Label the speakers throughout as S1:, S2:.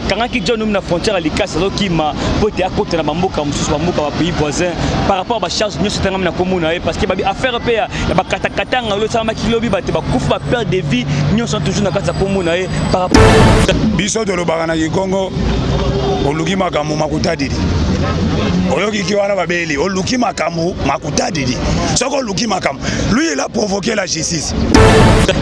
S1: Bakangaki John Numbi na frontière ya Likasi, azokima mpo ete akota na bamboka mosusu, bamboka bapays voisin, par rapport bacharge nyonso etangami na kombo na ye, parce que babi affaire mpe ya bakatakatanga oyo esalamaki lobi, bato bakufa, baperte de vie nyonso toujours na kati ya kombo na ye par rapport.
S2: Biso tolobaka na Kikongo: oluki makambo makutadidi, oyokiki wana babeli, oluki makambo makutadidi. Soki oluki makambo, lui, il a provoqué la justice.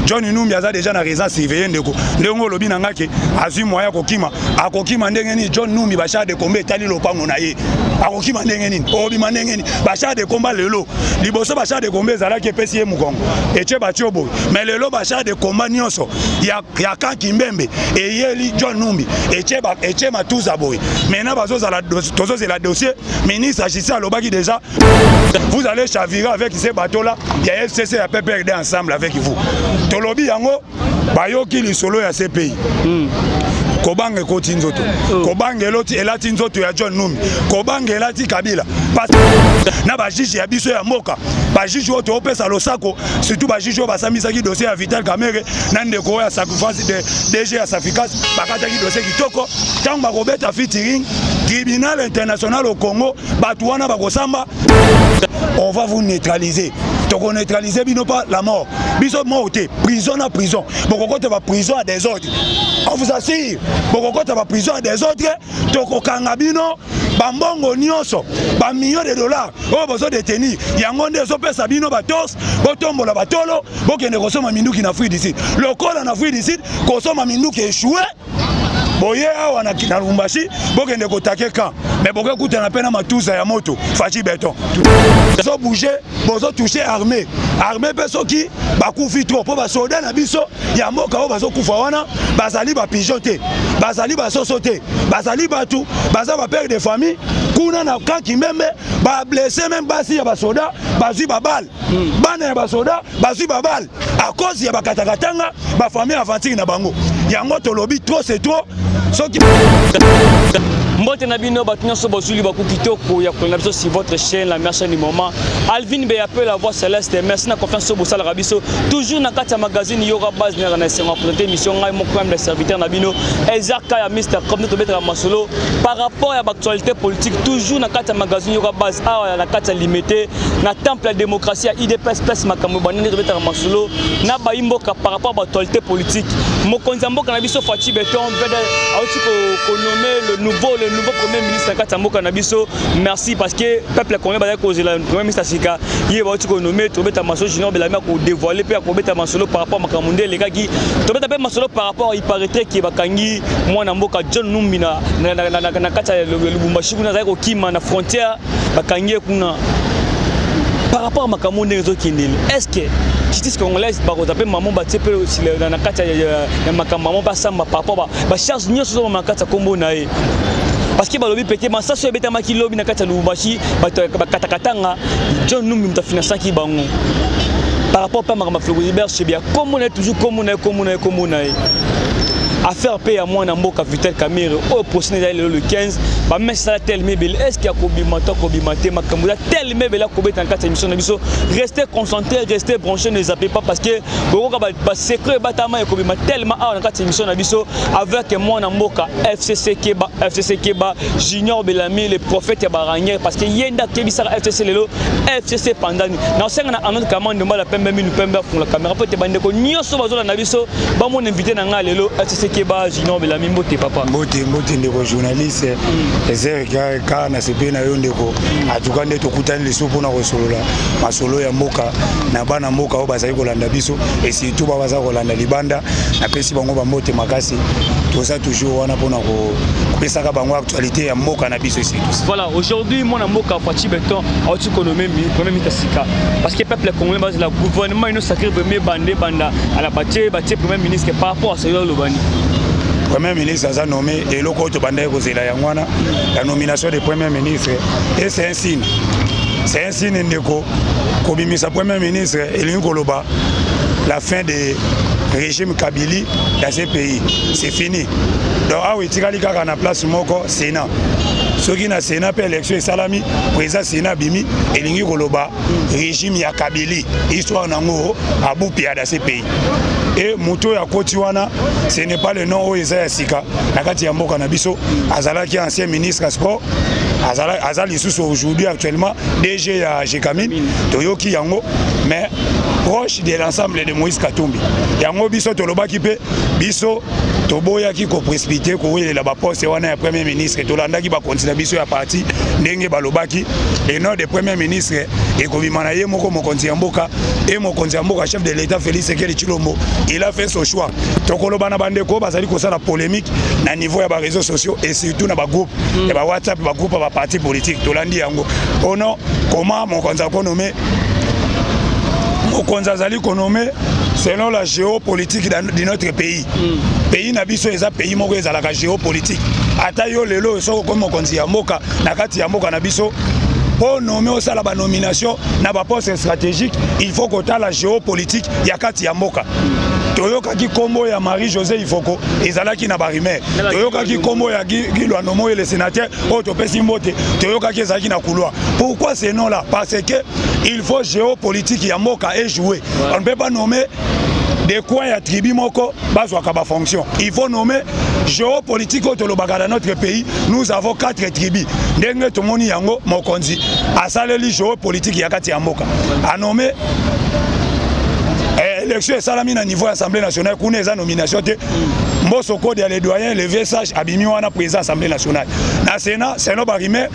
S2: John Numbi aza déjà na résidence surveillée. Ndeko, ndenge olobi na nga ke azwi moyen akokima, akokima ndenge nini? John Numbi, bachars de combat etali lopango na ye, akokima ndenge nini? Okobima ndenge nini? Bachars de combat lelo, liboso bachars de combat ezalaki epesi ye mokongo, etie batie boye, mais lelo bachars de combat nyonso ya camp Kimbembe eyeli John Numbi, etie matuza boye. Maintenant bazozala, tozozela dossier. Ministre ya justice alobaki déjà: vous allez chavirer avec ces bateaux là ya FCC, ya PPRD ensemble avec vous. Tolobi yango, bayoki lisolo ya CPI. Kobanga ekoti nzoto, kobanga eloti, elati nzoto ya John Numbi, kobanga elati Kabila na bajuge ya biso ya mboka, bajuge oyo toopesa losako, surtout bajuge oyo basambisaki dossier ya Vital Kamerhe na ndeko oyo ya sacrifice de DG ya Saficas. Bakataki dossier kitoko. Ntango bakobeta featuring tribunal international au Congo, bato wana bakosamba. On va vous neutraliser, tokoneutraliser bino, pas la mort, biso mort te, prison na prison. Bokokota baprison ya désordre, on vous assure, bokokota baprison ya désordre. Tokokanga bino, bambongo nyonso, bamillion de dollars oyo bozodétenir, yango nde ezopesa bino batos. Botombola batolo, bokende kosomba minduki na Afrique du Sud. Lokola na Afrique du Sud kosomba minduki échoué, boye awa na Lubumbashi, bokende kotake camp, mais bokekutana mpe na matusa ya moto. Fatshi Béton, bozobouge, bozotouche armée, armée mpe soki bakufi trop, mpo basoda na biso ya mboka oyo bazokufa wana bazali bapigeon te, bazali basoso te, bazali bato, baza bapère de famille. Kuna na camp Kimbembe bablessé, même basi ya basoda bazwi babale, bana ya basoda bazwi babale à cause ya bakatakatanga, bafamille aventure na bango. Yango tolobi: trop, c'est trop. Soki
S1: Mbote na bino bato nyonso bozwi libaku kitoko ya kolanda biso sur votre chaîne, la meilleure chaîne du moment, Alvin Beyape, la voix céleste. Merci na confiance oyo bosalaka biso toujours na kati ya magazine Yoka Base. Naka na esengo présenter émission, ngai moko même le serviteur na bino Ezaka ya Mister Comme. Nde tobetaka masolo par rapport ya baactualité politique, toujours na kati ya magazine Yoka Base, awa na kati ya Limete, na temple ya démocratie ya UDPS, place makambo ebandi. Nde tobetaka masolo na bayi mboka par rapport ya baactualité politique. Mokonzi ya mboka na biso Fatshi Béton vede auti konommer le nouveau premier ministre na kati ya mboka na biso. Merci, parce que peuple congolais bazali kozela premier ministre ya sika. Ye bauti konommer. Tobeta masolo, Junior Belami akodévoile mpe akobeta masolo par rapport makambo nde elekaki. Tobeta mpe masolo par rapport, il paraîtrait ke bakangi mwana mboka John Numbi na kati ya Lubumbashi kuna, azali kokima na frontière, bakangi ye kuna. Par rapport à makambo ndenge ezokendele, est ce que justice congolaise bakozwa mpe mamo batie mpe na kati ya makambo, mamo basamba par rapport bacharge nyonso ezobama na kati ya nkombo na ye? Parce que balobi pete masasi oyo ebetamaki lobi na kati ya Lubumbashi, bato bakatakatanga, John Numbi moto afinansaki bango. Par rapport mpe makambo ya Floribert Chebeya, kombo na ye toujours, kombo na ye, kombo na ye, kombo na ye. Affaire mpe ya mwana mboka Vital Kamerhe oyo, procès ezali lelo le 15, bamesala telema ebele. Est ce que akobima to akobima te? Makambo eza telema ebele akobeta na kati ya émission na biso. Restez concentré, restez branché, ne zappez pas, parce que bokoka basecret ebatama ekobima tellement awa na kati ya émission na biso avec mwana mboka FCC Keba, FCC Keba, Junior Belami, le prophète ya baranière, parce que ye nde akebisaka FCC. Lelo FCC pandani na osenga na Arnold Kamande Mbala pembe, minu pembe, afungola caméra po ete bandeko nyonso bazolanda biso bamona invité na ngai lelo, FCC Keba, Junior Belami. Mbote, papa.
S2: Mbote, mbote, ndeko journaliste Ezer ka. Na sepe na yo, ndeko. Atuka nde tokutani lisusu mpona kosolola masolo ya mboka na bana mboka oyo bazali kolanda biso, et surtout ba baza kolanda libanda. Napesi bango bambote makasi. Toza toujours wana mpona kopesaka bango actualité ya mboka na biso surtout.
S1: Voilà, aujourd'hui mwana mboka Fatshi Béton auti konommer premier ministre sika, parce que peuple congolais bazela gouvernement ino sacré premier bande banda ala batie premier ministre. Par rapport à celui olobani?
S2: Premier ministre aza nommé. Eloko oyo tobandaki kozela yango wana, la nomination de premier ministre. Et c'est un signe, c'est un signe, ndeko. Kobimisa premier ministre elingi koloba la fin de régime Kabila dans ce pays, c'est fini. Donc awa etikali kaka na place moko, Sénat. Soki na Sénat mpe élection esalami, président Sénat abimi, elingi koloba régime ya Kabila, histoire nango abupia dans ce pays. E moto oyo akoti wana, ce n'est pas le nom oyo eza ya sika na kati ya mboka na biso. Azalaki ancien ministre ya sport, aza lisusu aujourd'hui actuellement DG ya Gécamines. Toyoki yango, mais proche de l'ensemble de Moïse Katumbi. Yango biso tolobaki mpe biso toboyaki koprécipiter kowelela baposte wana ya premier ministre. Tolandaki bakonzi na biso ya parti ndenge balobaki, le nom de premier ministre ekobima na ye moko mokonzi ya mboka. E mokonzi ya mboka, chef de l'État Félix Tshisekedi Tshilombo, il a fait son choix. Tokoloba na bandeko bazali kosala polémique na niveau ya baréseaux sociaux et surtout na bagroupe ya bawhatsapp, bagroupe ya baparti politique. Tolandi yango ono comment mokonzi akonommer. Mokonzi azali konommer selon la géopolitique de notre pays. Pays na biso eza pays moko ezalaka géopolitique. Ata yo lelo soki okomi mokonzi ya mboka na kati ya mboka na biso, mpo nommer, osala banomination na baposte stratégique, il faut kotala géopolitique ya kati ya mboka. Toyokaki nkombo ya Marie José Ifoko, ezalaki na barumeur. Toyokaki nkombo ya Guy Loando Moyo, le sénateur oyo topesi mbote, toyokaki ezalaki na couloir. Pourquoi ce nom là? Parce que il faut géopolitique ya mboka ejouer. On ne peut pas nommer des coins ya tribu moko bazwaka bafonction. Il faut nommer géopolitique oyo tolobaka. Dans notre pays, nous avons quatre tribus. Ndenge tomoni yango, mokonzi asaleli géopolitique ya kati ya mboka, anommer. Élection esalami na niveau ya Assemblée nationale. Kuna eza nomination te. Mboso Kode ya le doyen, le vieux sage, abimi wana président Assemblée nationale. Na Sénat, selon barumeur,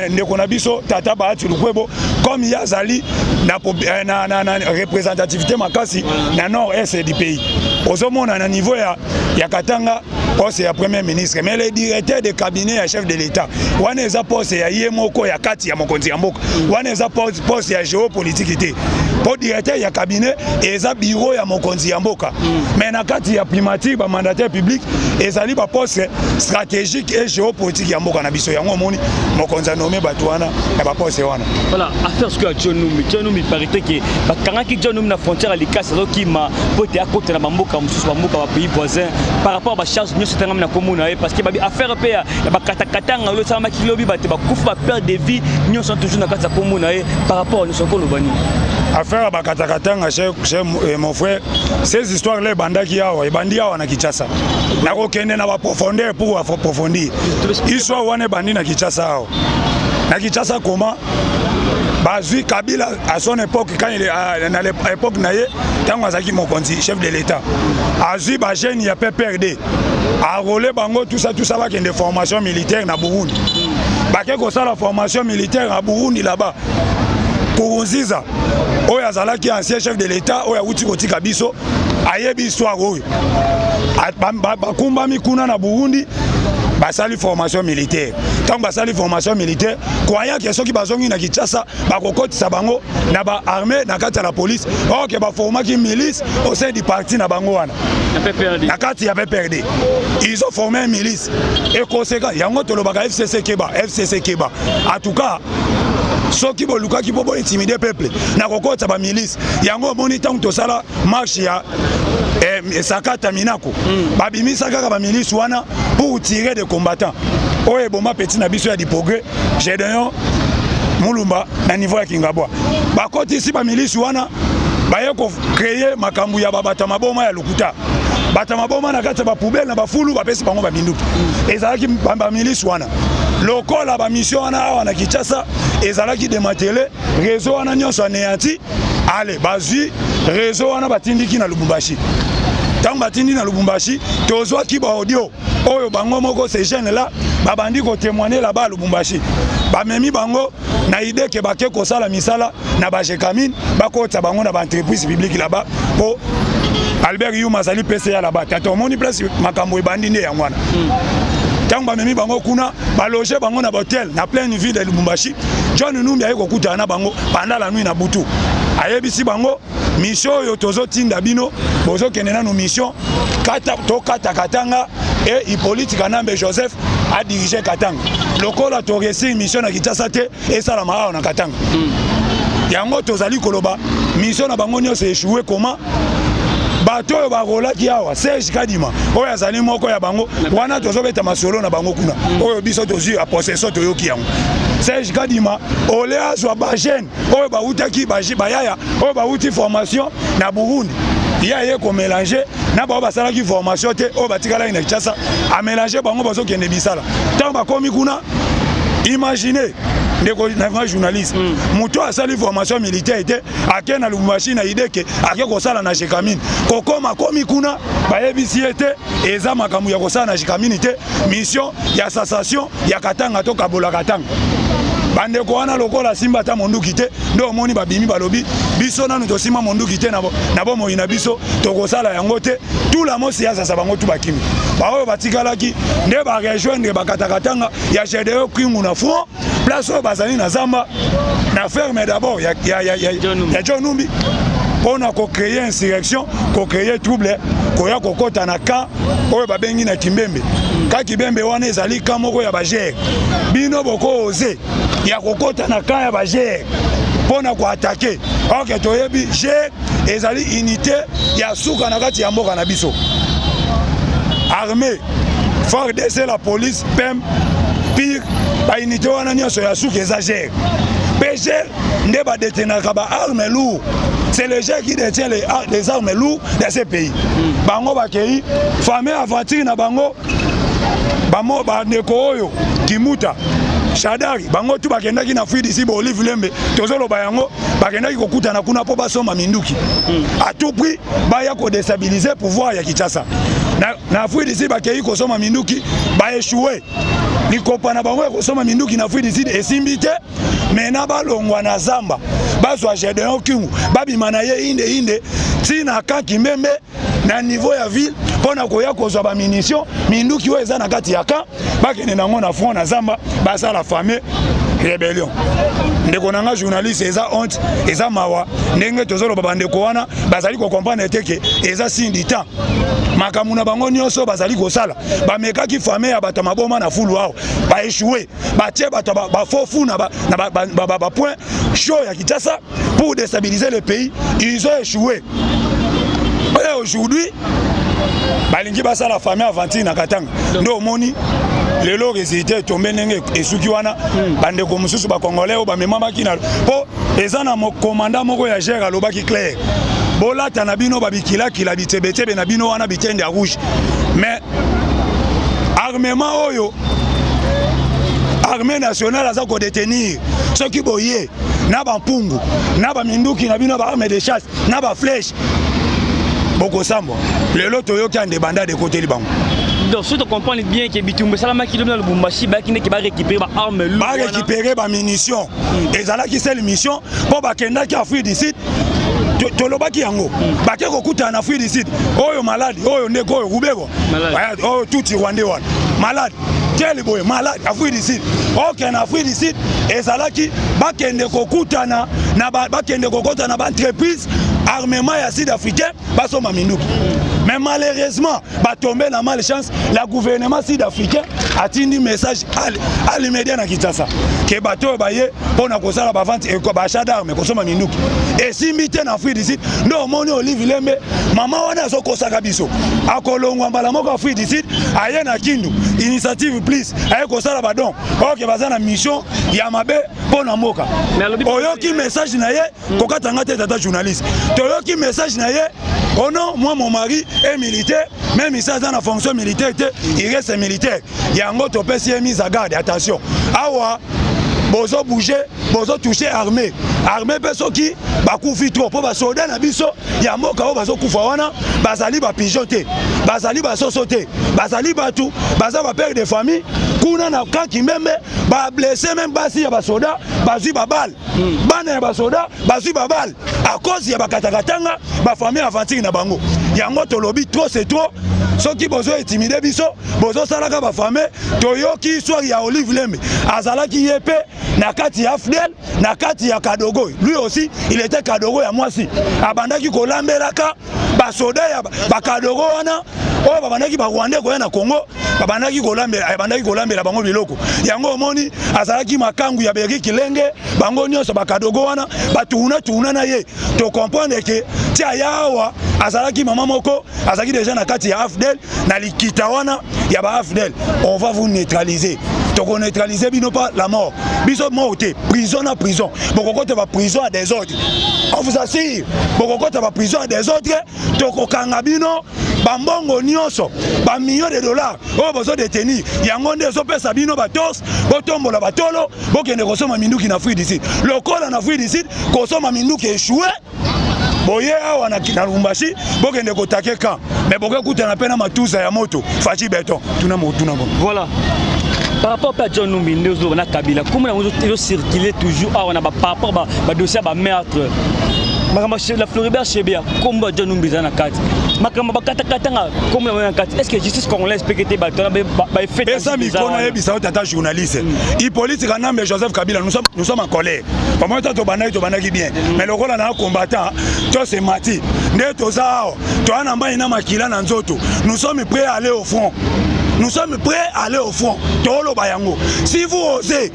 S2: ndeko na biso tata Bahati Lukwebo, comme ye azali na représentativité makasi na nord est du pays, ozomona na niveau ya Katanga, poste ya premier ministre. Mais le directeur de cabinet ya chef de l'État wana eza poste ya ye moko ya kati ya mokonzi ya mboka. Wana eza poste ya géopolitique te, mpo directeur ya cabinet eza bureau ya mokonzi ya mboka. Mais na kati ya primature, bamandataire public ezali baposte stratégique et géopolitique ya mboka na biso. Yango omoni mokonzi anommer bato wana na baposte wana.
S1: Voilà, affaire sikoyo ya John Numbi. John Numbi, paraît que bakangaki John Numbi na frontière ya Likasi, azokima po ete akota na bamboka mosusu, bamboka bapays voisin, par rapport bacharge nyonso etangami na kombo na ye, parce que babi affaire mpe ya bakatakatanga oyo esalamaki lobi, bato bakufi, baperte de vie nyonso toujours na kati ya kombo na ye. Par rapport nyonso, okoloba nini?
S2: Affaire ya bakatakatanga, cher mon frère, ces histoires là ebandaki awa, ebandi awa na Kinshasa. Nakokende na baprofondeur pour approfondir histoire wana. Ebandi na Kinshasa, awa na Kinshasa. Comment bazwi Kabila à son époque, quand il est na l'époque na ye, ntango azalaki mokonzi, chef de l'État, azwi bajeune ya PPRD, enrôler bango, tout ça, tout ça, bakende formation militaire na Burundi. Bake kosala formation militaire na Burundi là-bas. Nkurunziza oyo azalaki ancien chef de l'État oyo awuti kotika biso ayebi histoire oyo. Bakumbami kuna na Burundi, basali formation militaire. Ntango basali formation militaire, croyant que soki bazongi na Kinshasa, bakokotisa bango na baarmée, na kati ya la police, or baformaki milice au sein du parti na bango wana na kati ya PPRD. Ils ont formé un milice. Et conséquent yango tolobaka FCC keba, FCC keba. En tout cas, soki bolukaki mpo bointimider peuple na kokotisa bamilice, yango omoni ntango tosala marche ya sakata minako, babimisa kaka bamilice wana pour tirer des combattants oyo eboma petit na biso ya du progrès, Gédéon Mulumba, na niveau ya Kingabwa. Bakotisi bamilice wana, baye kocréer makambo ya babato ya maboma ya lokuta, bato ya maboma na kati ya bapoubelle na bafulu, bapesi bango baminduki. Ezalaki bamilice wana. Lokola bamission wana awa na Kinshasa ezalaki démantelé, réseau wana nyonso anéanti. Ale bazwi réseau wana, batindiki na Lubumbashi. Ntango batindi na Lubumbashi, tozwaki baaudio oyo bango moko, ces jeunes là, babandi kotémoigner là-bas à Lubumbashi. Bamemi bango na idée que bake kosala misala na bagécamines, bakotisa bango na baentreprise publique là-bas, mpo Albert Yuma azali PCA là-bas. Tata, omoni place makambo ebandi nde yango wana. Ntango bamemi bango kuna, baloger bango na bahotel na pleine ville de Lubumbashi. John Numbi aye kokutana na bango pendant la nuit, na butu. Ayebisi bango: mission oyo tozotinda bino, bozokende nanu mission kata, tokata Katanga e Hippolyte Kanambe Joseph adirige Katanga. Lokola toréussir mission na Kinshasa te, esalama awa na Katanga. Yango tozali koloba, mission na bango nyonso échoué. Comment bato oyo barolaki awa, Serge Kadima oyo azali moko ya bango wana, tozobeta masolo na bango kuna oyo biso tozwi ya possession, toyoki yango. Serge Kadima ole azwa bajeune oyo bawutaki, bayaya oyo bawuti formation na Burundi. Ye aye komélanger na bango basalaki formation te, oyo batikalaki na Kinshasa. Amélanger bango, bazokende misala. Ntango bakomi kuna, imagine, ndeko nanga journaliste, moto asali formation militaire te, ake na Lubumbashi na ideke ake kosala na Gécamines. Kokoma komi kuna, bayebisi ye te eza makambo ya kosala na Gécamines te, mission ya sécession ya Katanga to kabola Katanga. Bandeko wana, lokola simba ata monduki te, nde omoni babimi, balobi: "Biso nanu tosimba monduki te na bomoi na biso, tokosala yango te." Tula mosi azasa bango tu bakimi. Baoyo batikalaki nde barejoindre bakatakatanga ya Gédéon Kyungu na front, place oyo bazali na zamba, na ferme d'abord ya John Numbi, mpona kocréer insurrection, kocréer trouble, koya kokɔta na camp oyo babengi na Kimbembe. Ka Kibembe wana ezali camp moko ya baGR. Bino bokooze ya kokɔta na camp ya baGR mpo na koattaquer? Ok, toyebi GR ezali unité ya suka na kati ya mboka na biso. Armée, FARDC, la police, PEM, pire, baunité wana nyonso ya suka eza GR. Mpe GR nde badétenaka baarmes lourdes. C'est le GR qui détient les armes lourdes de ce pays. Bango bakei fameux aventure na bango. Bandeko oyo Kimuta, Shadary, bango tu bakendaki na Afrique d'ici. Baolive Lembe, tozoloba yango, bakendaki kokutana kuna mpo basomba minduki à tout prix, baya kodéstabiliser pouvoir ya Kinshasa. Na Afrique du Sud, bakei kosomba minduki, baéchoué. Likopa na bango ya kosomba minduki na Afrique du Sud esimbi te. Mena balongwa na zamba, bazwa Gédéon Kyungu, babima na ye inde inde ntina camp Kimbembe na niveau ya ville, mpo na koya kozwa bamunition, minduki oyo eza na kati ya camp, bakende nango na front na zamba, basala fameux rébellion. Ndeko na nga journaliste, eza honte, eza mawa ndenge tozoloba. Bandeko wana bazali kocomprendre te ke eza signe du temps. Makambo na bango nyonso bazali kosala, bamekaki famille ya bato ya maboma na fulu awa, baéchoué. Batie bato bafofu na bapoint chaud ya Kinshasa pour déstabiliser le pays, ils ont échoué. Et aujourd'hui balingi basala famille aventure na Katanga. Nde omoni lelo résultat etombe ndenge esuki wana. Bandeko mosusu bacongolais oyo bamemamaki na mpo eza na commandant moko ya GR alobaki clair: "Bolata na bino babikilakila, bitebetebe na bino wana, bitende ya rouge, mais armement oyo armée nationale aza kodétenir, soki boye na bampungu na baminduki na bino, baarme de chasse na baflèche, bokosambwa." Lelo toyoki ande banda dekoteli bango.
S1: Donc soki tocomprendre bien ke bitumba esalamaki lobi na Lubumbashi, bayaki ndeke barécupérer baarme.
S2: Barécupérer bamunition. Ezalaki seule mission mpo bakendaki Afrique du Sud. Tolobaki yango, bake kokutana na Afrique du Sud. Oyo maladi oyo, ndeko oyo Ruberwa oyo, tuti rwandais wana, malade keli boye, malade Afrique du Sud. Okende Afrique du Sud, ezalaki bakende kokutana na bakende kokota na baentreprise armement ya sud africain, basomba minduki. Mais malheureusement batombe na malchance. La gouvernement sud africain atindi message à l'immédiat na Kinshasa ke bato oyo baye mpona kosala bavente, baachat d'arme, kosomba minduki, esimbi te na Afrique du Sud. Nde omoni Olive Lembe, mama wana azokosaka biso, akolongwa mbala moko Afrique du Sud, aye na Kindu, initiative plus, aye kosala badon oke baza na mission ya mabe mpo na mboka. Oyoki message na ye, kokatanga te, tata journaliste. Toyoki message na ye: "Oh non, moi, mon mari est militaire, même ici aza na fonction militaire te, il reste militaire." Yango topesi ye mise à garde: attention, awa bozobouge, bozotouche armée. Armée mpe soki bakufi trop, mpo basoda na biso ya mboka oyo bazokufa wana bazali bapigeon te, bazali basoso te, bazali bato, baza bapère de famille. Kuna na camp Kimbembe bablessé, même basi ya basoda bazwi babale, bana ya basoda bazwi babale à cause ya bakatakatanga, bafamille aventure na bango. Yango tolobi: trop c'est trop. Soki bozo intimider biso, bozosalaka bafamille. Toyoki histoire ya Olive Lembe, azalaki ye mpe na kati ya AFDL, na kati ya Kadogo. Lui aussi, il était Kadogo ya mwasi, abandaki kolambelaka basoda ya bakadogo wana oyo babandaki barwandais koya na Congo, babandaki kolambela, abandaki kolambela bango biloko. Yango omoni azalaki makangu ya Beriki Lenge. Bango nyonso bakadogo wana batuna tuna na ye. Tocomprendre ke ti aya awa, azalaki mama moko azalaki déjà na kati ya AFDL, na likita wana ya ba AFDL. On va vous neutraliser. Tokoneutralize bino pa la mort. Biso mort te, prison na prison. Bokokota ba prison ya désordre. On vous assure, bokokota ba prison ya désordre, tokokanga bino bambongo nyonso, ba millions de dollars oyo bozo détenir, yango nde ezopesa bino batos, botombola batolo, bokende kosomba minduki na Afrique du Sud. Lokola na Afrique du Sud kosomba minduki échoué, boye awa na Lubumbashi bokende kotake camp, mais bokekutana mpe na matuza ya moto Fatshi Béton. Tuna motuna bon.
S1: Voilà. Par rapport à John Numbi nde ozoloba na Kabila, comment yango ezocircule toujours awa na par rapport badossier ya bameurtre, makambo la Floribert Chebeya, kombo ya John Numbi eza na kati, makambo bakatakatanga, kombo na na kati. Est ce que justice congolaise peke te bato wana baeffet?
S2: Pesa micro, nayebisa yo, tata journaliste. Hippolyte Kanambe, Joseph Kabila, nous sommes en colère. Pamoi ta tobandaki, tobandaki bien, mais lokola na combattant tosemati nde toza awa, toya na mai na makila na nzoto. Nous sommes prêts à aller au front, nous sommes prêts à aller au front. Toloba yango, si vous osez,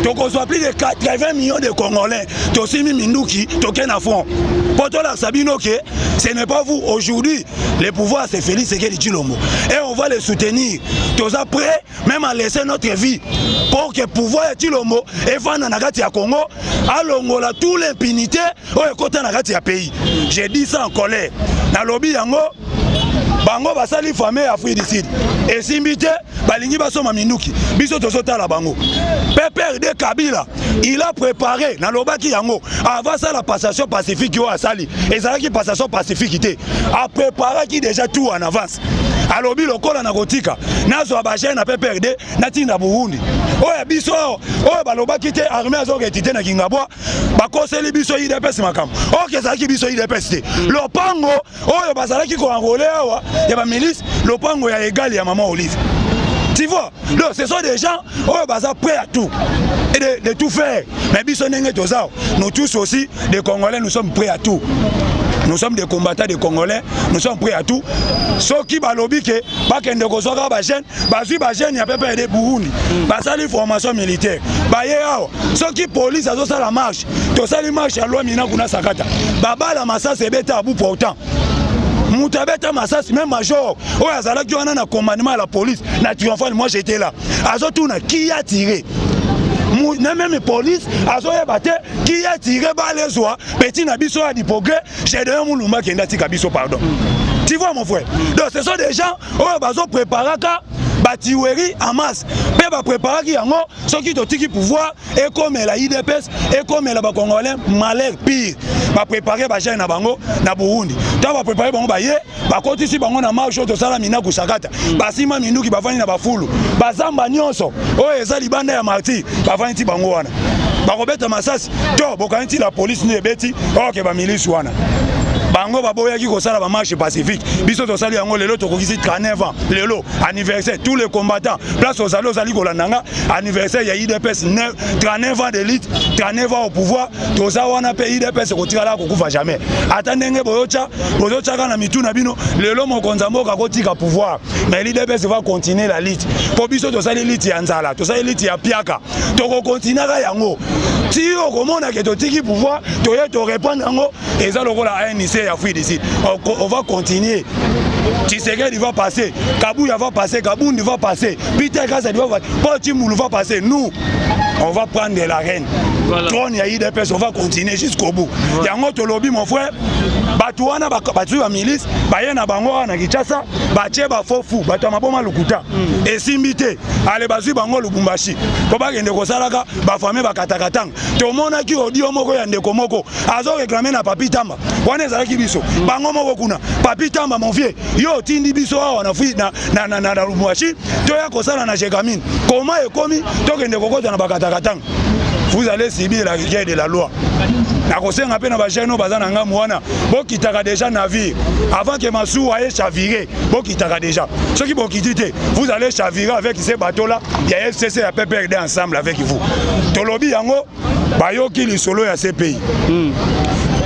S2: tokozwa plus de 80 millions de Congolais, tosimi minduki, toke na front mpo tolakisa bino ke ce n'est pas vous. Aujourd'hui, le pouvoir, c'est Félix Tshisekedi Tshilombo et on va le soutenir. Toza prêt même à laisser notre vie pour que pouvoir ya Tshilombo efanda na kati ya Congo, alongola tout l'impunité oyo ekota na kati ya pays. J'ai dit ça en colère, nalobi yango. Bango basali famille ya Afrique du Sud, esimbi te, balingi basomba minduki, biso tozotala bango. PPRD Kabila, il a préparé. Nalobaki yango avant asala passation pacifique. Oyo asali ezalaki passation pacifique te, apréparaki déjà tout en avance. Alobi lokola na kotika, nazwa bajeunes na PPRD, natinda Burundi. Oyo ya biso oyo balobaki te, armée azoketi te na Kingabwa, bakoseli biso UDPS makambo oyo ezalaki biso UDPS te. Lopango oyo bazalaki koenrôler awa ya bamilice, lopango ya egali ya mama Olive, tu vois. Donc ce sont des gens oyo baza prêts à tout et de tout faire. Mais biso ndenge toza, nous tous aussi des Congolais, nous sommes prêts à tout. Nous sommes des combattants, des Congolais, nous sommes prêts à tout. Soki balobi ke bakende kozwaka bajeunes, bazwi bajeunes ya PPRD Burundi, basali formation militaire, baye awa. Soki police azosala marche, tosali marche ya loi mina kuna sakata, babala masasi ebeta à bout portant, moto abeta masasi, même major oyo azalaki wana na commandement ya la police na Triomphal, moi j'étais là, azotuna qui a tiré. Na même police azoyeba te qui a tiré. Balezwa petit na biso ya du progrès, Gédéon Mulumba, akende atika biso, pardon. Tu vois, mon frère? Donc ce sont des gens oyo bazopréparaka batueries en masse, mpe bapréparaki yango. Soki totiki pouvoir, ekomela UDPS, ekomela bacongolais malheur pire. Bapréparé bajeunes na bango na Burundi. Ntango bapréparé bango, baye, bakotisi bango na marche oyo tosala minaku sakata, basima minduki, bavandi na bafulu, bazamba nyonso oyo eza libanda ya Martyr, bavandi ti bango wana bakobeta masasi to bokangi ti la police nde ebeti oke bamilisi wana. Bango baboyaki kosala bamarche pacifique, biso tosali yango. Lelo tokokisi 39 ans, lelo anniversaire. Tous les combattants, place ozali, ozali kolanda nga, anniversaire ya UDPS, 39 ans de lutte, 39 ans au pouvoir. Toza wana mpe UDPS ekotikala kokufa jamais. Ata ndenge boyotya, bozotyaka na mitu na bino, lelo mokonzi ya mboka akotika pouvoir, mais l'UDPS va continuer la lutte, mpo biso tosali lutte ya nzala, tosali lutte ya piaka, tokokontinuaka yango ti okomona ke totiki pouvoir, toye toreprendre yango. Eza lokola ANC ya Afrique du Sud, on va continuer. Tshisekedi va passer, Kabuya va passer, Kabundi va passer, Peter Kazadi va passer, Paul Tshimulu va passer. Nous, on va prendre la reine.
S1: Voilà.
S2: Trône ya UDPS, on va continuer jusqu'au bout. Yango tolobi, mon frère, bato wana bazwi bamilice, baye na bango wana na Kinshasa, batie bafofu, bato ya maboma, lokuta, esimbi te. Ale bazwi bango Lubumbashi mpo bakende kosalaka bafamille bakatakatanga. Tomonaki audio moko ya ndeko moko azoréclamer na Papi Tamba. Wana ezalaki biso bango moko kuna. Papi Tamba, mon vieux, yo otindi biso awa na, na, na, na, na, na Lubumbashi, toya kosala na Gécamines, koma ekomi tokende kokota na bakatakatanga? Vous allez subir la rigueur de la loi. Nakosenga mpe na bajeunes oyo baza na ngambu wana, bokitaka déjà navire avant ke masuwa echavirer. Bokitaka déjà. Soki bokiti te, vous allez chavirer avec ces bateaux là ya FCC, ya PPRD, ensemble avec vous. Tolobi yango, bayoki lisolo ya CPI.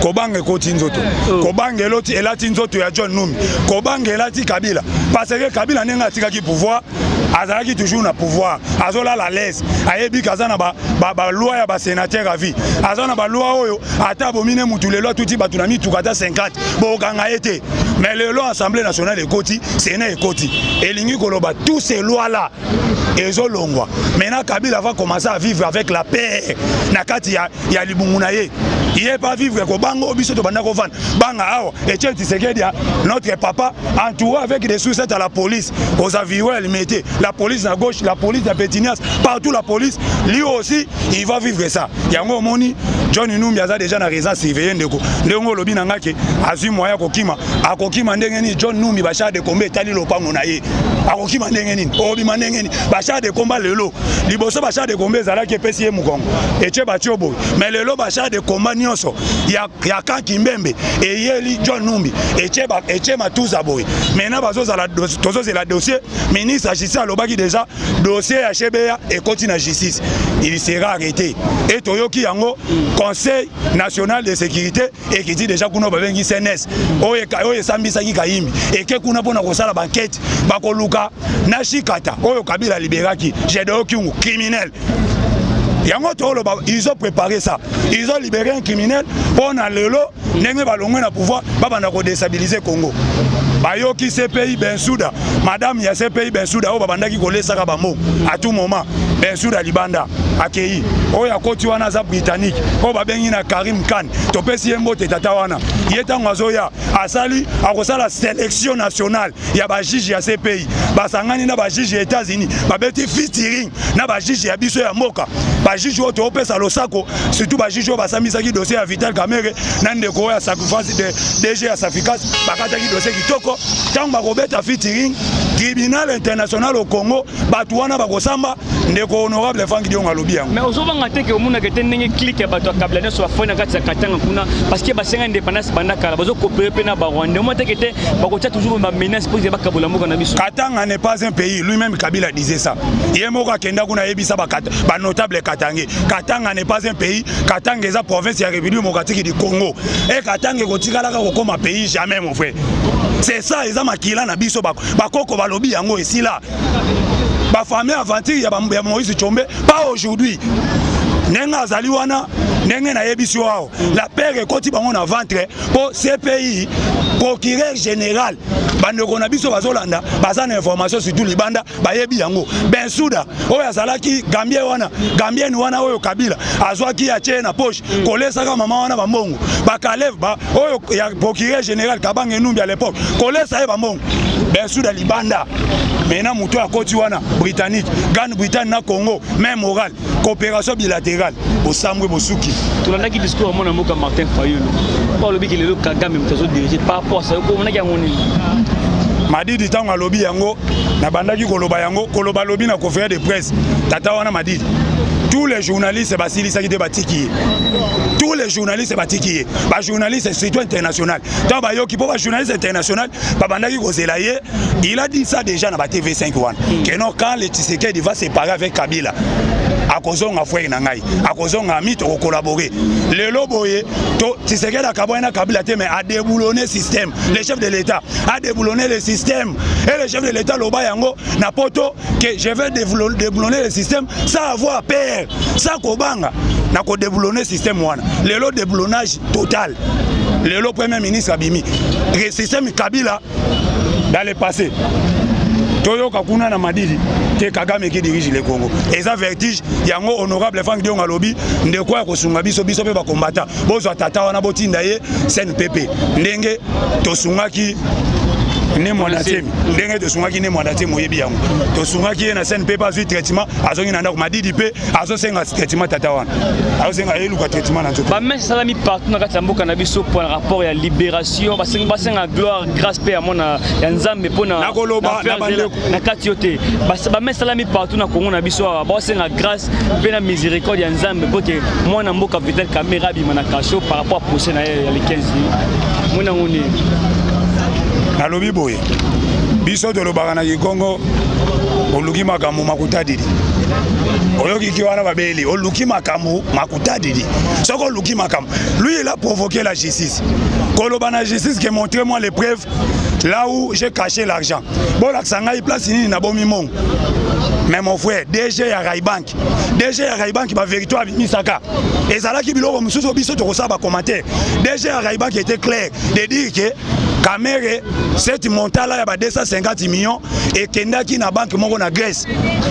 S2: Kobanga ekoti nzoto, kobanga eloti, elati nzoto ya John Numbi, kobanga elati Kabila, parce que Kabila ndenge atikaki pouvoir. Azalaki toujours na pouvoir, azolala à l'aise, ayebi ke aza na baloi ya basénateur à vie, aza na baloi oyo ata abomi ne mutu lelo, atuti bato na mituka ata 50, bokanga ye te. Mais lelo Assemblée nationale ekoti, Sénat ekoti, elingi koloba tous ces lois là ezolongwa. Maintenant Kabila va commencer à vivre avec la paix na kati ya libungu na ye. Ye pas vivre kobanga oyo biso tobanda kovanda banga awa. Etienne Tshisekedi, notre papa, entouré avec des sous à la police, aux avions limité, la police à gauche, la police à Pétinias, partout la police. Lui aussi, il va vivre ça. Yango omoni John Numbi aza déjà na résidence surveillée. Ndeko, ndenge olobi na nga ke azwi moyen kokima, akokima ndenge nini? John Numbi, bachars de combat etali lopango na ye, akokima ndenge nini? Obima ndenge nini? Bachars de combat lelo, liboso bachars de combat ezalaki epesi ye mokongo, etie batie boye, mais lelo bachars de combat nyonso ya kanki mbembe eyeli John Numbi, etie matuza boye. Maintenant bazozala, tozozela dossier. Ministre ya Justice alobaki déjà dossier ya Chebeya ekoti na justice, il sera arrêté. E toyoki yango, Conseil national de sécurité ekiti déjà kuna, babengi CNS oyo esambisaki Kayimbi, eke kuna mpona kosala baenquête. Bakoluka na Shikata oyo Kabila liberaki, Gédéon Kyungu, criminel. Yango toloba, ils ont préparé ça, ils ont libéré un criminel mpo na lelo ndenge balongwe na pouvoir, babanda kodéstabiliser Congo. Bayoki CPI Bensouda, madame ya CPI Bensouda oyo babandaki kolesaka bambongo à tout moment, Bensouda libanda akei. Oyo akoti wana aza Britannique oyo babengi na Karim Khan. Topesi ye mbote, tata wana. Ye ntango azoya, asali, akosala sélection nationale ya bajuge ya CPI. Basangani na bajuge ya États-Unis, babeti featuring na bajuge ya biso ya mboka, bajuge oyo toopesa losako, surtout bajuge oyo basambisaki dossier ya Vital Kamerhe na ndeko oyo ya sacrifice de DG ya Saficas. Bakataki dossier kitoko. Ntango bakobeta featuring, tribunal international au Congo, bato wana bakosamba. Ndeko honorable Frank Diongo alobi yango.
S1: Mais ozobanga te ke omonaka te ndenge clique ya bato ya Kabila nyonso bafoi na kati ya Katanga kuna, parce que basenga indépendance banda kala, bazocoopérer mpe na Barwandais, omona teke te bakotia toujours bamenace mpo ete bakabola mboka na biso?
S2: Katanga n'est pas un pays. Lui-même Kabila disait ça. Ye moko akenda kuna, ayebisa banotable katangais: Katanga n'est pas un pays, Katanga eza province ya République démocratique du Congo. E Katanga ekotikalaka kokóma pays jamais, mon frère. C'est ça, eza makila na biso. Bakoko balobi yango, esila bafamille aventure ya Moïse Tshombe. Pas aujourd'hui ndenge azali wana, ndenge nayebisi yo awa, la peur ekoti bango na ventre mpo CPI, procureur général, bandeko na biso bazolanda, baza na information, surtout libanda bayebi yango. Bensouda oyo azalaki Gambien wana, Gambienne wana oyo Kabila azwaki, atie na poche, kolesaka mama wana bambongo, bakalev oyo ya procureur général Kabange Numbi à l'époque, kolesa ye bambongo. Bensouda libanda. Maintenant moto akoti wana Britannique, Grande Bretagne na Congo même moral, coopération bilatérale, bosambwe, bosuki.
S1: Tolandaki discours ya mwana mboka Martin Fayulu mpo alobiki lelo Kagame moto azodirige. Par rapport à ça, omonaki yango nini?
S2: Madidi, ntango alobi yango, nabandaki koloba yango, koloba alobi na conférence de presse, tata wana Madidi, tous les journalistes basilisaki te, batiki ye. Tous les journalistes batiki ye, bajournaliste surtout international. Ntango bayoki, mpo bajournaliste international babandaki kozela ye. Il a dit ça déjà na ba TV5 wana que non, quand le Tshisekedi va séparer avec Kabila, akozonga frère na ngai, akozonga ami, tokocollaborer. Lelo boye to Tshisekedi akabwani na Kabila te, mais adéboulonné système. Le chef de l'État a déboulonné le système et le chef de l'État loba yango na poto que je vais déboulonner le système sans avoir peur, sans kobanga na kodéboulonner système wana. Lelo déboulonnage total. Lelo premier ministre abimi, système Kabila dans le passé. Toyoka kuna na Madidi te, Kagame qui dirige le Congo, eza vertige. Yango honorable Frank Diongo alobi, ndeko ya kosunga biso, biso mpe bakombata, bozwa tata wana, botinda ye CNPP, ndenge tosungaki Ne Mwanda Nsemi, ndenge tosungaki Ne Mwanda Nsemi. Oyebi yango, tosungaki ye na CNPP, azwi traitement, azongi na ndako. Madidi mpe azosenga traitement, tata wana azosenga, eluka traitement na nzoto.
S1: Bamesse esalami partout na kati ya mboka na biso mpona rapport ya libération. Basenga gloire, grâce mpe ya mwana ya Nzambe mpona
S2: Nakoloba na bandeko.
S1: Na kati yo te. Bamesse esalami partout na Kongo na biso awa, baosenga grâce mpe na miséricorde ya Nzambe mpo ke mwana mboka Vital Kamerhe abima na cachot par rapport à procès na ye ya le 15. Mona yango nini?
S2: Nalobi boye, biso tolobaka na Kikongo: oluki makambo, makutadidi. Oyokiki wana babeli, oluki makambo, makutadidi. Soki oluki makambo, lui il a provoqué la justice, koloba na justice que montrez moi les preuves. Là où j'ai caché l'argent, bolakisa ngai place nini nabomi mbongo. Mais mon frère, DG ya Raibank, DG ya Raibank, bavérité abimisaka ezalaki biloko mosusu, biso tokosala bacommentaire. DG ya Raibank était clair de dire que Kamerhe, cette montant là ya ba 250 millions ekendaki na banque moko na Grèce,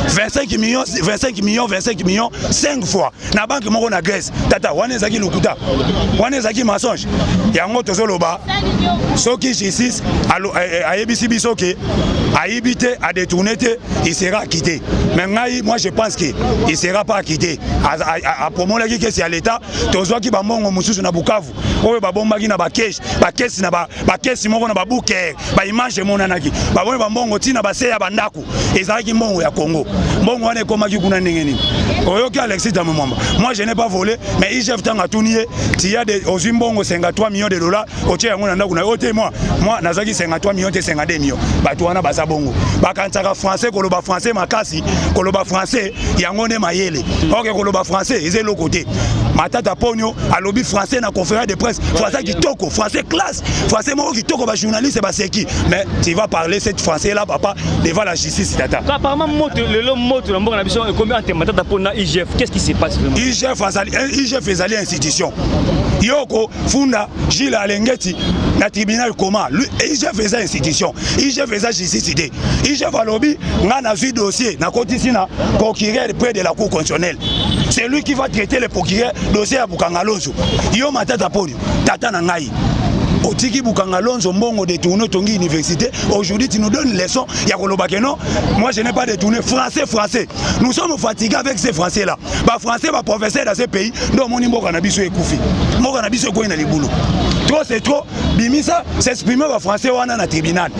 S2: 25 millions, 25 millions, 25 millions, 5 fois na banque moko na Grèce. Tata, wana ezalaki lokuta, wana ezalaki mensonge. Yango tozoloba, soki justice ayebisi biso ke ayibi te, adétourné te, il sera acquitté. Mais ngai, moi je pense que il sera pas acquitté. Apromolaki caisse ya l'État, tozwaki bambongo mosusu na Bukavu oyo babombaki na bakeshe, bakesi na bakesi moko na babuker, baimage emonanaki, baboni bambongo ntina base ya bandako, ezalaki mbongo ya Congo. Mbongo wana ekomaki kuna ndenge nini? Oyoki Alexis Thambwe Mwamba: "Moi, je n'ai pas volé." Mais IGF, ntango atuni ye tiya ozwi mbongo 53 millions de dollars, otie yango na ndako na yo te. Moi nazwaki 53 millions te, 52 millions. Bato wana baza bongo, bakanisaka français, koloba français makasi, koloba français yango nde mayele. Oke koloba français eza eloko te. Matata Ponio alobi français na conférence de presse, français kitoko, français classe, français moko kitoko, bajournaliste baseki. Mais tu vas parler cette français là, papa, devant la justice, tata.
S1: Apparemment moto lelo, moto na mboka na biso ekomi entre Matata mpo na IGF. Qu'est-ce qui se passe vraiment?
S2: IGF azali, IGF ezali institution. Yo kofunda Jules Alingete na tribunal comment? IGF eza institution, IGF eza justice te. IGF alobi: "Nga nazwi dossier, nakotisi na procureur près de la Cour constitutionnelle." C'est lui qui va traiter, le procureur, dossier ya Bukanga Lonzo. Yo Matata Ponio, tata na ngai, otiki Bukanga Lonzo, mbongo détourné, otongi université. Aujourd'hui tu nous donnes leçon ya koloba ke non, moi je n'ai pas détourné. Français, français, nous sommes fatigués avec ces français là bafrançais, baprofesseur dans ce pays. Nde omoni mboka na biso ekufi, mboka na biso ekoyi na libulu. Trop c'est trop. Bimisa, s'exprimer bafrançais wana na tribunal,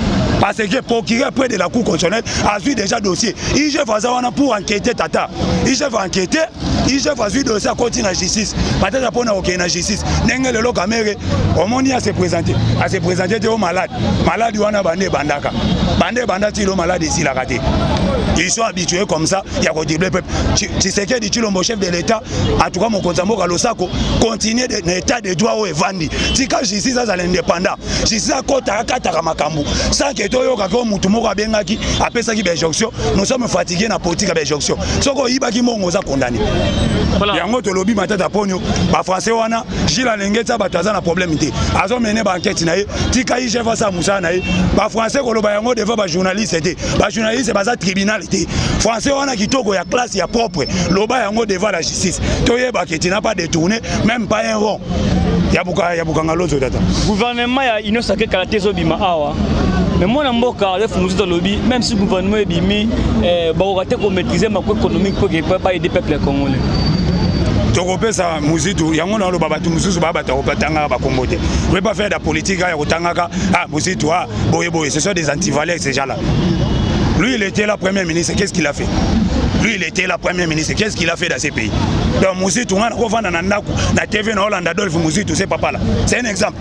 S2: parce que procureur près de la Cour constitutionnelle azwi déjà dossier. IGF aza wana pour enquêter, tata. IGF enquêter, IGF azwi dossier, akoti na justice. Peut-être mpona kokende na justice ndenge lelo Kamerhe omoni ase présente, ase présente te. O malade, maladi wana bande ebandaka, bande ebanda ti lo maladi esilaka te. Ils sont habitués comme ça ya kodribler peuple. Tshisekedi Tshilombo, chef de l'État, en tout cas mokonzi ya mboka, losako, continue na état de droit oyo evandi. Tika justice azala indépendant, justice akɔtaka, akataka makambo sans ke toyokaka oyo mutu moko abengaki, apesaki bainjonction. Nous sommes fatigués na politique ya bainjonction. Soki oyibaki mbongo, oza condamné. Yango tolobi, Matata Ponio, bafrançais wana, Jules Alingete, bato aza na problème te, azomene baenquête na ye. Tika IGF asala mosala na ye. Bafrançais, koloba yango devant bajournaliste te, bajournaliste baza tribunal te. Français wana kitoko, ya classe, ya propre, loba yango devant la justice, toyebaka tu n'as pas détourné même pas un rond ya Bukanga Lonzo, tata.
S1: Gouvernement ya Union sacrée kala te ezobima awa, mais mwana mboka Adolphe Muzito alobi même si gouvernement ebimi, bakoka te komaîtriser macro économique mpo ke baaider peuple congolais.
S2: Tokopesa Muzitu yango. Naloba, bato mosusu baa bato akotangaka bakombo te. Oye pas faire de politique ya kotangaka: "Ah, Muzitu, ah, boye boye." Ce sont des antivaleurs, ces gens là lui, il était là premier ministre, qu'est-ce qu'il a fait? Lui, il était là premier ministre, qu'est-ce qu'il a fait dans ce pays? Donc Muzitu, nga nakovanda na ndako na TV na olanda Adolphe Muzitu. Ce papa là, c'est un exemple.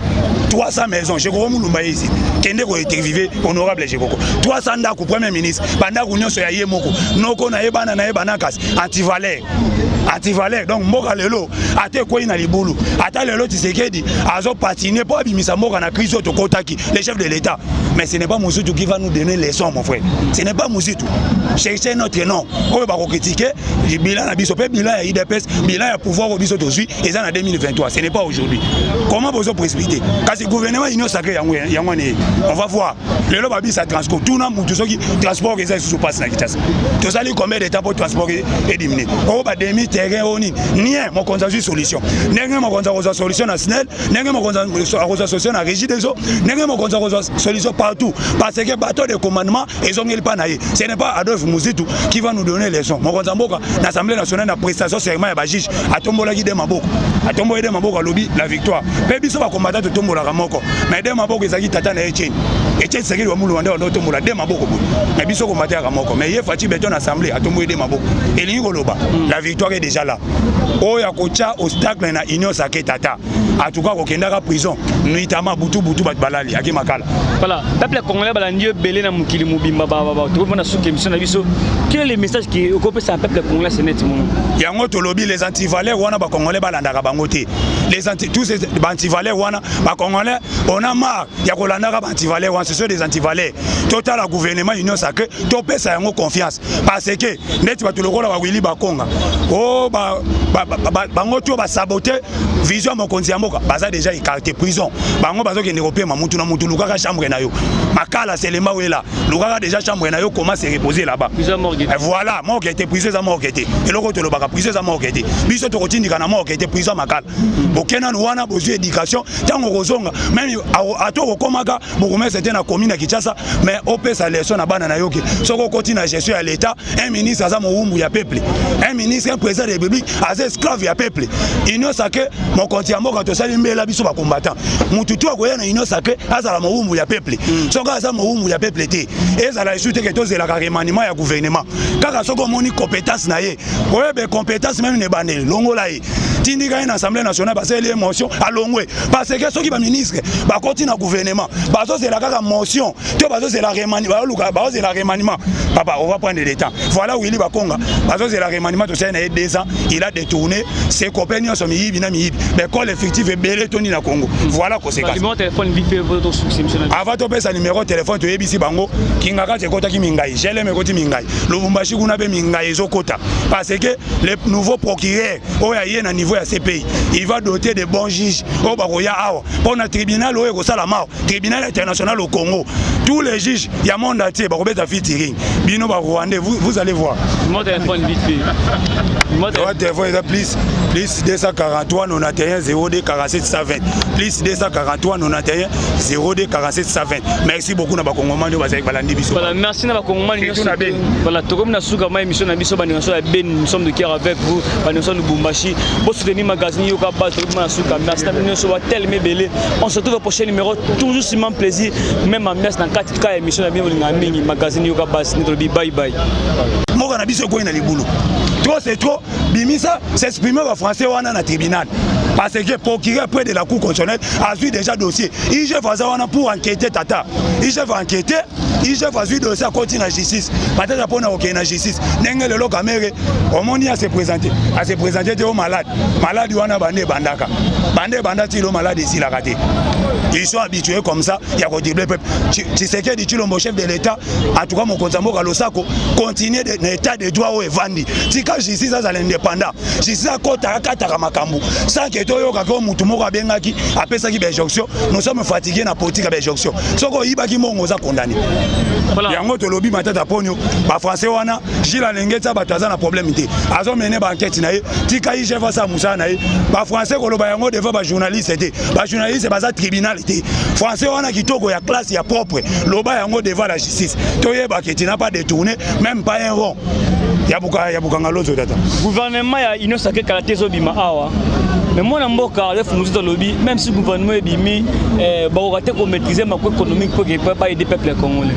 S2: 300 maisons, Jekoko Mulumba ye ici, kende kointerviewer honorable Jekoko. 300 ndako, premier ministre, bandako nyonso ya ye moko, noko na ye, bana na ye, banakasi. Antivaleur, antivaleur. Donc mboka lelo ata ekwei na libulu, ata lelo Tshisekedi azopatine mpo abimisa mboka na crise oyo tokotaki, le chef de l'État. Mais ce n'est pas Muzitu qui va nous donner leçon, mon frère, ce n'est pas Muzitu. Cherchez notre nom oyo bakocritiquer bilan na biso mpe bilan ya UDPS, bilan ya pouvoir oyo biso tozwi eza na 2023, ce n'est pas aujourd'hui. Comment bozo précipiter? Kasi gouvernement Union sacrée, yango yango wana, on va voir. Lelo babisa transport, tuna mutu soki transport eza lisusu mpasi na Kinshasa. Tozali combien de temps mpo transport ediminue? Oyo bademi terrain oyo nini nien, mokonzi azwi solution. Ndenge mokonzi akozwa solution na SNEL, ndenge mokonzi akozwa solution na Régie des eaux, ndenge mokonzi akozwa solution partout, parce que bateau de commandement ezongeli mpa na ye. Ce n'est pas Adolphe Muzitu qui va nous donner leçon. Mokonzi ya mboka, na Assemblée nationale, na prestation serment ya bajuge, atombolaki de maboko, atombolaki de maboko, alobi la victoire. Mpe biso bakombata totombolaka moko, mais de maboko ezalaki tata na Etienne, Etienne Tshisekedi wa Mulumba, nde bando otombola de maboko boye. Mais biso kombata yaka moko, mais ye Fatshi Béton na assemblée atomboli de maboko, elingi koloba la victoire est déjà là. Oyo akotya obstacle na Union sacrée, tata, en tout cas kokendaka prison nuitamment, butu butu, bato balali, ake makala.
S1: Voilà, peuple congolais balandi yo ebele na mokili mobimba. Tokomona suki émission na biso. Quel est le message qui okopesa na peuple congolais? C'est net mono.
S2: Yango tolobi, les antivaleurs wana, bacongolais balandaka bango te. Les anti, tous ces baantivaleurs wana, bacongolais, on a marre ya kolandaka baantivaleurs wana. Ce sont des antivaleurs. Totala gouvernement Union sacrée, topesa yango confiance, parce que neti bato lokola bawili bakonga o bango to basabote vision ya mokonzi ya mboka, baza déjà écarté, prison. Bango bazokende kopema. Mutu na mutu, lukaka chambre na yo. Makala, Selema, wela, lukaka déjà chambre na yo, comment se reposer là-bas. Voilà, morgue te, prison eza morgue te. Eloko tolobaka, prison eza morgue te. Biso tokotindika na morgue te, prison Makala. Boke nanu wana, bozwi éducation. Ntango okozonga, même ata okokomaka bourgmestre te na commune ya Kinshasa, mais opesa leçon na bana na yo ke soki okoti na gestion ya l'État, un ministre aza mowumbu ya peuple, un ministre, un président de la République aza esclave ya peuple. Union sacrée, mokonzi ya mboka, tosali mbela. Biso bacombattant, mutu tu akoya na Union sacrée azala mowumbu ya peuple. Soki aza mowumbu ya peuple te, ezala esu te ke tozelaka remaniement ya gouvernement. Kaka soki omoni compétence na ye, oyebe compétence même na ebandeli, longola ye, tindika ye na Assemblée nationale, basali ye motion, alongwe. Parce que soki baministre bakoti na gouvernement, bazozela kaka motion to bazozela remaniement, bazozela remaniement, papa, on va prendre le temps. Voilà, Willy Bakonga, bazozela remaniement, tosali na ye 2 ans, il a détourné ses copains nyonso, miyibi na miyibi, baécole effective ebele toni na Congo. Voilà conséquence. Avant topesa numéro téléphone, toyebisi bango Kingakati ekotaki mingai, GLM ekoti mingai, Lubumbashi kuna mpe mingai ezokota, parce que le nouveau procureur oyo aye na niveau ya CPI, il va doter de bons juges oyo bakoya awa mpo na tribunal oyo ekosalama awa, tribunal international au Congo. Tous les juges ya monde entier bakobeta featuring. Bino Barwandais, vous, vous allez voir.
S1: Numéro téléphone vite fait.
S2: Numéro téléphone eza plus 243 91 02 47 120, plus 243 91 02 47 120. Merci beaucoup na Bakongomani oyo bazali balandi biso.
S1: Voilà, merci na Bakongomani nyonso. Voilà, tokomi na suka ma émission na biso. Bandeko ya Beni, nous sommes de cœur avec vous. Bandeko ya Lubumbashi, bosoutenir magazine Yoka Base. Tokomi na suka. Merci na bino nyonso batelemi ebele. On se retrouve au prochain numéro, toujours sur même plaisir, même ambiance, na kati ka émission na bino bolinga mingi, magazine Yoka Base. Nde tolobi bye bye.
S2: Mboka na biso ekoyi na libulu. Trop, c'est trop. Bimisa s'exprimer bafrançais wana na tribunal, parce que procureur près de la Cour constitutionnelle azwi déjà dossier. IGF aza wana pour enquêter. Tata, IGF enquêter, IGF azwi dossier, akoti na justice. Peut-être mpona kokende na justice, ndenge lelo Kamerhe omoni ase présente, ase présente te o malade. Malade wana bande ebandaka, bande ebanda ti lo malade esilaka te. Ils sont habitués comme ça ya kodribler peuple. Tshisekedi Tshilombo, chef de l'État, en tout cas mokonzi ya mboka, losako, continue na état de droit oyo evandi. Tika justice azala indépendant. Justice akotaka, akataka makambo sans ke toyokaka oyo mutu moko abengaki, apesaki bainjonction. Nous sommes fatigués na politique ya bainjonction. Soki oyibaki mbongo, oza condamné. Yango tolobi, Matata Ponio, bafrançais wana, Gilles Alenge tia bato, aza na problème te, azomene baenquête na ye. Tika IGF asala mosala na ye. Bafrançais koloba yango devant bajournaliste te, bajournaliste baza tribunal te. Français wana kitoko ya classe ya propre, loba yango devant la justice, toyebaka tu n'as pas détourné même pas un rond ya Bukanga Lonzo, tata.
S1: Gouvernement ya Union sacrée kala te ezobima awa, mais mwana mboka Adolphe Muzito alobi même si gouvernement ebimi, bakoka te komaîtriser macro économique mpo ke baaider peuple congolais.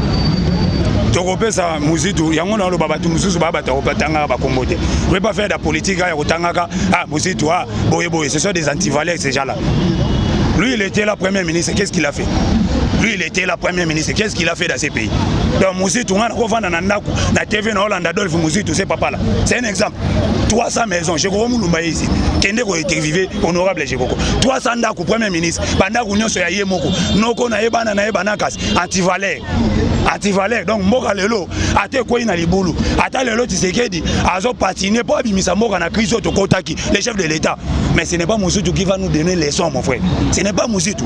S2: Tokopesa Muzitu yango. Naloba, bato mosusu baa bato akotangaka bakombo te. Oye pas faire da politique ya kotangaka ah Muzitu, ah boye boye. Ce sont des antivaleurs, ces gens là. Lui, il était là premier ministre, qu'est-ce qu'il a fait? Lui, il était là premier ministre, qu'est-ce qu'il a fait dans ce pays? Donc Muzitu, nga nakovanda na ndako na TV na Hollande. Adolphe Muzitu, c'est papa là, c'est un exemple. 300 maisons, Jekoko Mulumba ye ici, kende kointerviewer honorable Jekoko. 300 ndako, premier ministre, bandako nyonso ya ye moko, noko na ye, bana na ye, banakasi. Antivaleur, antivaleur. Donc mboka lelo ata ekwei na libulu, ata lelo Tshisekedi azopatine mpo abimisa mboka na crise oyo tokotaki, le chef de l'État. Mais ce n'est pas Muzitu qui va nous donner leçon, mon frère, ce n'est pas Muzitu.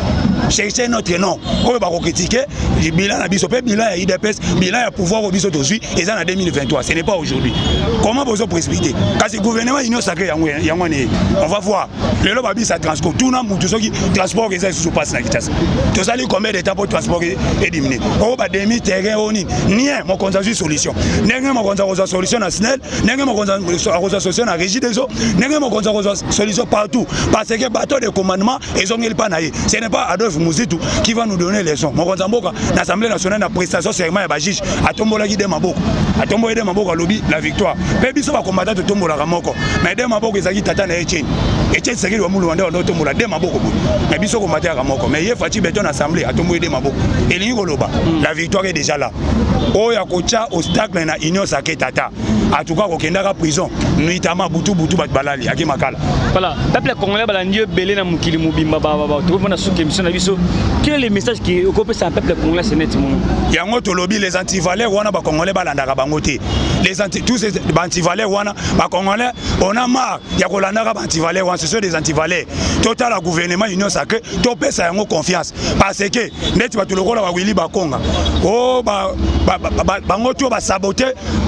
S2: Cherchez notre nom oyo bakocritiquer bilan na biso mpe bilan ya UDPS, bilan ya pouvoir oyo biso tozwi eza na 2023, ce n'est pas aujourd'hui. Comment bozo précipiter? Kasi gouvernement Union sacrée, yango yango wana, on va voir. Lelo babisa transport, tuna mutu soki transport eza lisusu mpasi na Kinshasa. Tozali combien de temps mpo transport ediminuer? Oyo bademi terrain oyo nini nien, mokonzi azwi solution. Ndenge mokonzi akozwa solution na SNEL, ndenge mokonzi akozwa solution na Régie des eaux, ndenge mokonzi akozwa solution partout, parce que bateau de commandement ezongeli mpa na ye. Ce n'est pas Adolphe Muzitu qui va nous donner leçon. Mokonzi ya mboka, na Assemblée nationale, na prestation serment ya bajuge, atombolaki de maboko, atombolaki de maboko, alobi la victoire. Mpe biso bakombata totombolaka moko, mais de maboko ezalaki tata na Etienne, Etienne Tshisekedi wa Mulumba nde otombola de maboko boye, mais biso kombata yaka moko. Mais ye Fatshi Béton, assemblée, atomboli de maboko, elingi koloba la victoire est déjà là. Oyo akotya obstacle na Union sacrée, tata, en tout cas kokendaka prison. Nuitama, butu butu, bato balali, ake Makala.
S1: Voilà, peuple congolais balandi yo ebele na mokili mobimba. Tokomona suki émission na biso. Quel est le message qui okopesa peuple congolais? C'est net mono.
S2: Yango tolobi, les antivaleurs wana, bacongolais balandaka bango te. Les anti, tous ces baantivaleurs wana, bacongolais, on a marre ya kolandaka baantivaleurs wana. Ce sont des antivaleurs. Totala gouvernement Union sacrée, topesa yango confiance, parce que neti bato lokola bawili bakonga o bango to basabote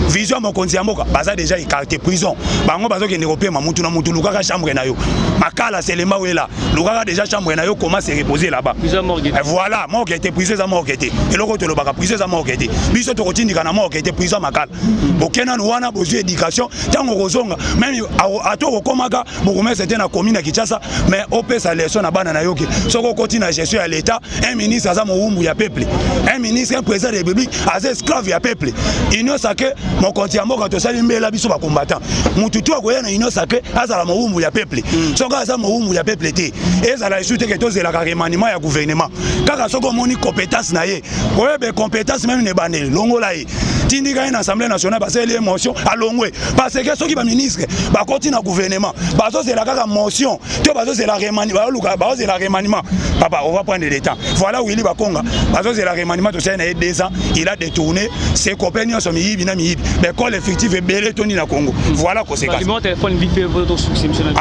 S2: vision ya mokonzi ya mboka, baza déjà écarté, prison. Bango bazokende kopema. Mutu na mutu, lukaka chambre na yo. Makala, Selema, wela, lukaka déjà chambre na yo, comment se reposer là-bas. Voilà, morgue te, prison eza morgue te. Eloko tolobaka, prison eza morgue te. Biso tokotindika na morgue te, prison Makala. Boke nanu wana, bozwi éducation. Ntango kozonga, même ata okokomaka bourgmestre te na commune ya Kinshasa, mais opesa leçon na bana na yo ke soki okoti na gestion ya l'État, un ministre aza mowumbu ya peuple, un ministre, un président de République aza esclave ya peuple. Union sacrée, mokonzi ya mboka, tosali mbela. Biso bacombattant, mutu tu akoya na Union sacrée azala mowumbu ya peuple. Soki aza mowumbu ya peuple te, ezala esu te ke tozelaka remaniement ya gouvernement. Kaka soki omoni compétence na ye, oyebe compétence même na ebandeli, longola ye, tindika ye na Assemblée nationale, basali ye motion, alongwe. Parce que soki baministre bakoti na gouvernement, bazozela kaka motion to bazozela baoluka, bazozela remaniement, papa, on va prendre le temps. Voilà, Willy Bakonga, bazozela remaniement, tosali na ye 2 ans, il a détourné ses copains nyonso, miyibi na miyibi, baécole effective ebele etondi na Congo. Voilà conséquence.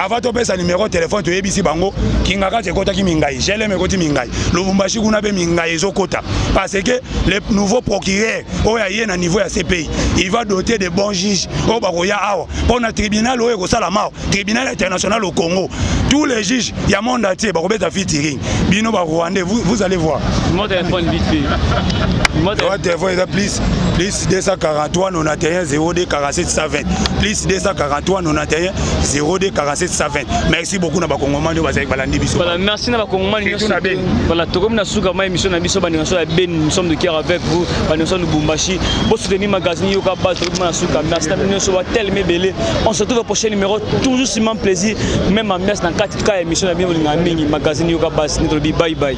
S2: Avant topesa numéro téléphone, toyebisi bango Kingakati ekotaki mingai, GLM ekoti mingai, Lubumbashi kuna mpe mingai ezokota, parce que le nouveau procureur oyo aye na niveau ya CPI, il va doter de bons juges oyo bakoya awa mpo na tribunal oyo ekosalama awa, tribunal international au Congo. Tous les juges ya monde entier bakobeta featuring. Bino barwandais, vous, vous allez voir.
S1: Numéro téléphone, vite fait.
S2: Numéro téléphone eza plus 243 91 02 47 120, plus 243 91 02 47 120. Merci beaucoup na bakongomani oyo bazali balandi biso.
S1: Voilà, merci na bakongomani nyonso. Voilà, tokomi na suka ma émission na biso. Bandeko ya Beni, nous sommes de cœur avec vous. Bandeko ya Lubumbashi, bosoutenir magazine Yoka Base. Tokomi na suka. Merci na bino nyonso batelemi ebele. On se retrouve au prochain numéro, toujours sur même plaisir, même ambiance, na kati ka émission na bino bolingaka mingi, magazine Yoka Base. Nde tolobi bye bye.